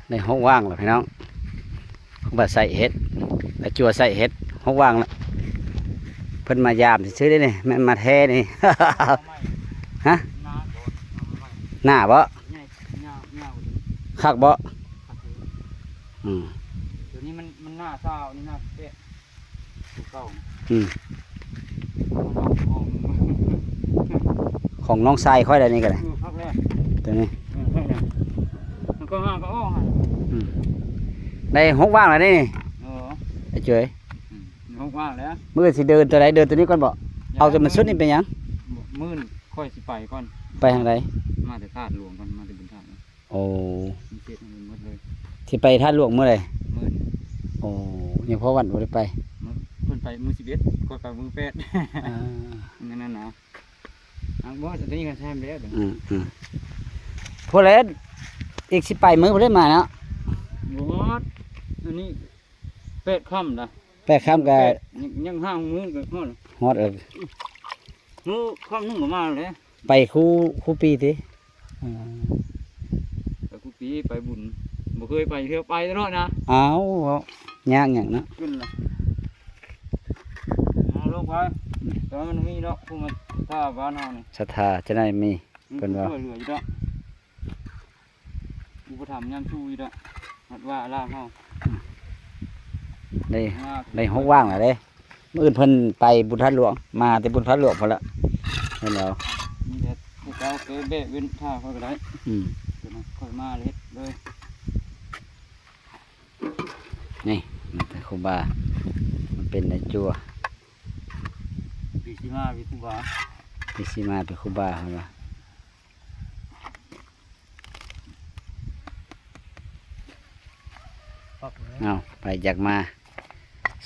ໄດ້ຫົກຫວ່າງແລ້ວພີ່ນ້ອງ ເພິ່ນວ່າໃສ່ເຫັດ ໄດ້ຈົວໃສ່ເຫັດ ຫົກຫວ່າງແລ້ວ ເພິ່ນມາຢາມຊື່ໆເດ້ນີ້ ແມ່ນມາແທ້ນີ້ ຮະ ໜ້າບໍ່? ຄັກບໍ່? ອືມ ໂຕນີ້ມັນ ມັນໜ້າຊາວ ນີ້ໜ້າແປດ ຂອງ ອືມ ຂອງນ້ອງຊາຍຂ້ອຍໄດ໋ນີ້ກໍໄດ້ ເອີ ຄັກແລ້ວ ໂຕນີ້ ເອີ ຄັກແລ້ວ ມັນກໍຫາກໍອອກຫັ້ນ ອືມ ໄດ້ຫົກຫວ່າງແລ້ວເດ້ນີ້ ເອີ ໄອ້ເຈ້ຍ ອືມ ຫົກຫວ່າງແລ້ວ ມື້ອື່ນຊິເດີນໂຕໃດ ເດີນໂຕນີ້ກ່ອນບໍ? ເອົາແຕ່ມັນສຸດນີ້ເປັນຫຍັງ? ມື້ອື່ນຂ້ອຍຊິໄປກ່ອນ ໄປທາງໃດ? ມາແຕ່ທາດຫຼວງກ່ອນ ມາແຕ່ບຸນທາດ ໂອ້ ມີເຂດໃຫ້ເພິ່ນໝົດເລີຍ ຊິໄປທາດຫຼວງມື້ໃດ? ມື້ນີ້ ໂອ້ ຍັງພໍວັນບໍ່ໄດ້ໄປ ມື້ ເພິ່ນໄປມື້ສິບເອັດ ຂ້ອຍໄປມື້ແປດ ອ່າ ນັ້ນນະ ອ່າ ບໍ່ ຕົວນີ້ກໍແຊມແລ້ວ ອືມໆ ພຸ້ນແຫຼະ ອີກສິບປາຍມື້ພຸ້ນແຫຼະມາເນາະ ບໍ່ຮອດ ອັນນີ້ແປດຄ່ຳນະ ແປດຄ່ຳກໍ ຍັງ ຍັງຫ້າມື້ກໍຮອດ ຮອດເອີ ມື້ຄ່ຳໜຶ່ງກໍມາແລ້ວ ໄປຄູ່ ຄູ່ປີຕິ? ອ່າ ໄປຄູ່ປີ ໄປບຸນ ບໍ່ເຄີຍໄປເທື່ອ ໄປຕະຫຼອດນະ ອ້າວ ເວົ້າຍາກຫຍັງເນາະ ຂຶ້ນລະ ເອົາລົງໄປ ແຕ່ວ່າມັນມີດອກ ຜູ້ມາສະຖາບ້ານເຮົານີ້ ສະຖາຈະໄດ້ມີ ອືມ ເພິ່ນວ່າ ຊ່ວຍເຫຼືອຢູ່ດອກ ອຸປະຖຳຍາມຊູ່ຢູ່ດອກ ວັດວາອາລາມເຮົາ ໄດ້ ໄດ້ຫົກຫວ່າງແລ້ວເດ້ ມື້ອື່ນເພິ່ນໄປບຸນທາດຫຼວງ ມາແຕ່ບຸນທາດຫຼວງພຸ້ນລະ ແມ່ນແລ້ວ ມີແຕ່ຜູ້ເກົ່າເກີແບະເວັ້ນຖ້າຂ້ອຍກໍໄດ້ ອືມ ເດີນຂ້ອຍມາເຮັດເລີຍ ນີ້ ມັນເປັນຄູບາ ມັນເປັນນາຈົວ ປີຊິມາເປັນຄູບາ ປີຊິມາເປັນຄູບາ ເພິ່ນວ່າ ເອົາ ໃຜຢາກມາ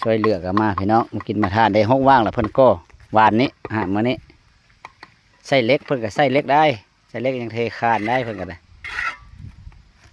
ຊ່ວຍເຫຼືອກໍມາພີ່ນ້ອງ ມາກິນມາທານ ໄດ້ຫົກຫວ່າງແລ້ວ ເພິ່ນກໍຫວ່ານນີ້ ຫາມື້ນີ້ ໃຊ້ເຫຼັກ ເພິ່ນກໍໃຊ້ເຫຼັກໄດ້ ໃຊ້ເຫຼັກຍັງເທຄານໄດ້ ເພິ່ນກໍໄດ້